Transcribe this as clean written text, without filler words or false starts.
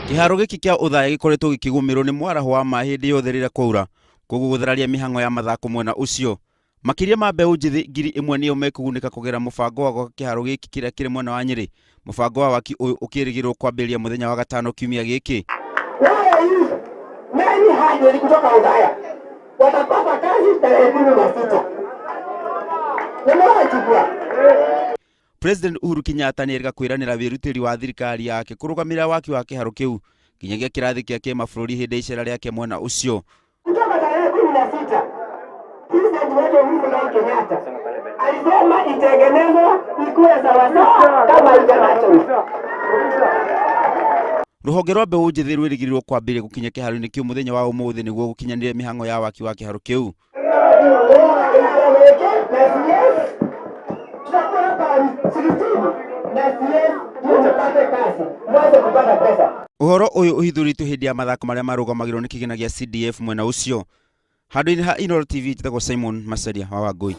Kĩharo gĩkĩ kĩa Othaya gĩkoretwo gĩkĩgũmĩrwo nĩ mwaraho wa maĩ hĩndĩ yothe rĩrĩa kwaura, koguo gũthararia mĩhang'o ya mathako mwena ũcio. Makĩria ma mbeũ njĩthĩ 1000 nĩo mekũgunĩka kũgerera mũbango wa gwaka kĩharo gĩkĩ kĩrĩa kĩrĩ mwena wa Nyĩrĩ. Mũbango wa waki ũyũ ũkĩrĩgĩrĩrwo kwambĩrĩria mũthenya wa gatano kiumia gĩkĩ. Wale youth 900 kutoka Othaya watapata kazi tarehe 16. Nimewachukua. President Uhuru Kenyatta nĩerĩga kwĩranĩra wĩrutĩri wa thirikari yake kũrũgamĩrĩra waki wa kĩharo kĩu nginyagia kĩrathi kĩa kĩmabũrũri hĩndĩ ya icera rĩake mwena ũcio. Kutoka tarehe 16 President wetu Uhuru Muigai Kenyatta alisema itengenezwe ikuwe sawasawa kama international. Rũhonge rwa mbeũ njĩthĩ rwĩrĩgĩrĩirwo kwambĩrĩria gũkinya kĩharo-inĩ kĩu mũthenya wa ũmũthĩ nĩguo gũkinyanĩria mĩhang'o ya waki wa kĩharo kĩu. Ũhoro ũyũ ũhithũrĩtio hĩndĩ ya mathako marĩa marũgamagĩrĩrwo nĩ kĩgĩna gĩa CDF mwena ũcio. Handũ-inĩ ha Inooro TV njĩtagwo Simon Macharia wa Wangũi.